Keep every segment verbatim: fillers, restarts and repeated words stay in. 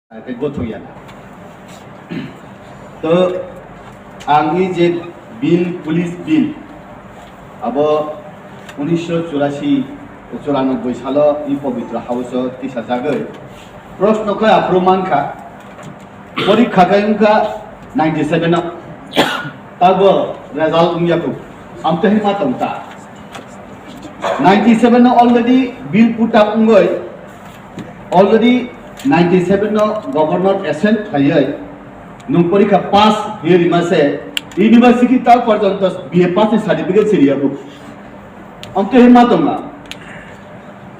Tei gothokya. To ang i je bill, police bill, abo unisho churasi churanobboi salo i pobitro house o tisajagwi proshno khe aphuru mankha, porikha khe wngkha ninety seven o, tabo result wngya kho, amtwi ma tongta. Ninety seven no already bill put up wngoi, already ninety seven no governor assent khlaioi, nwng porikha pass hiye rima se, university ta porjonto B A pass ni certificate se riya bo. Amtwi ma tonga.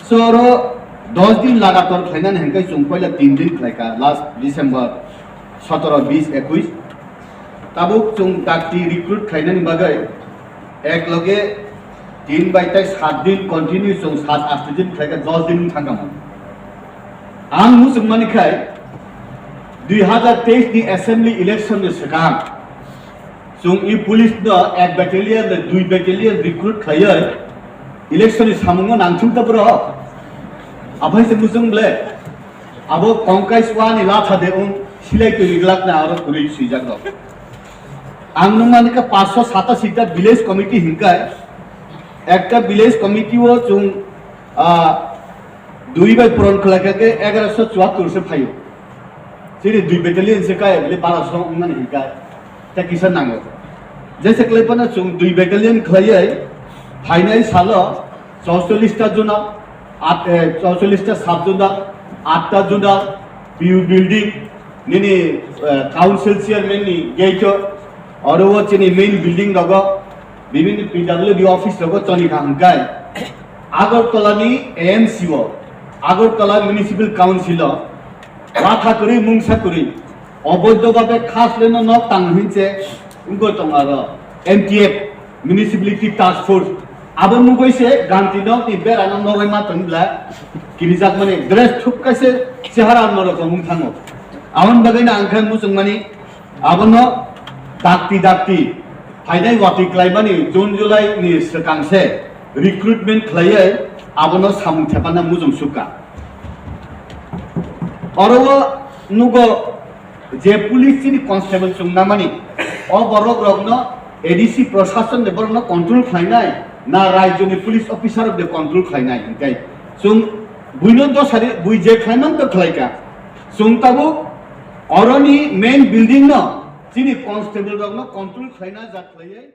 So oro dos din lagatar khlainani hwnkhai chwng poila tin din khlaikha, last December sotoro, bis, ekush. Tabuk chwng dakti recruit khlainani bagwi ek loge tin bai tai sat din continue chwng sat asto din khlaikha, dos din wng thangkha mo. Ang muchungmani khai dui hazar teis ni assembly election ni swkang chwng i police no ek battalion le dui battalion recruit khlaioi election ni samungo nangthung ta bro. Aphai se muchung ble. Abo kongkai suani latha de wng silai twi glak na aro kwrwi swijak rok. Ang nungmani kha paanch sho satasita village committee hinkai. Ekta village committee o chwng, ah, dui bai puron khlai kha khe egaroso chuattor se phaio. Chini dui battalion se kaya bile baro so wngmani hinkai. Ta kisa nango. Jese khlai phano chwng dui battalion khlaiwi phainai salo chauchollish ta zona, at, eh, chauchollish ta sub zona, atta zona, P U building, nini, eh, council chairman ni gate o, oro o chini main building rogo, bibini P W D office rogo choni kha hwnkhai. Agartala ni A M C o, Agartala Municipal Council o, latha kwrwi mungsa kwrwi, oboidho babe khas leno nok tang hinse wngwi tong aro M T F, Municipality Task Force. Abo nugwi se ganti nok ni bera no nogwi ma tong bla, kirijakmani dress thuk kaise chehara no rokom wng thango. Aboni bagwi no ang khe muchungmani abono dakti dakti phainai watwi klaimani June July ni swkang se recruitment khlaiwi abono samung thepana mujung sukha. Oro o nugo je police chini constable chwng namani, o borok rokno A D C proshashan de borokno control khlainai, na rajyoni police officer rok de control khlainai, hinkhe chwng buino dosari bui je khlaiman to khlaika. Chwng tabuk oroni main building no chini constable rokno control khlaina jak khlaiwi.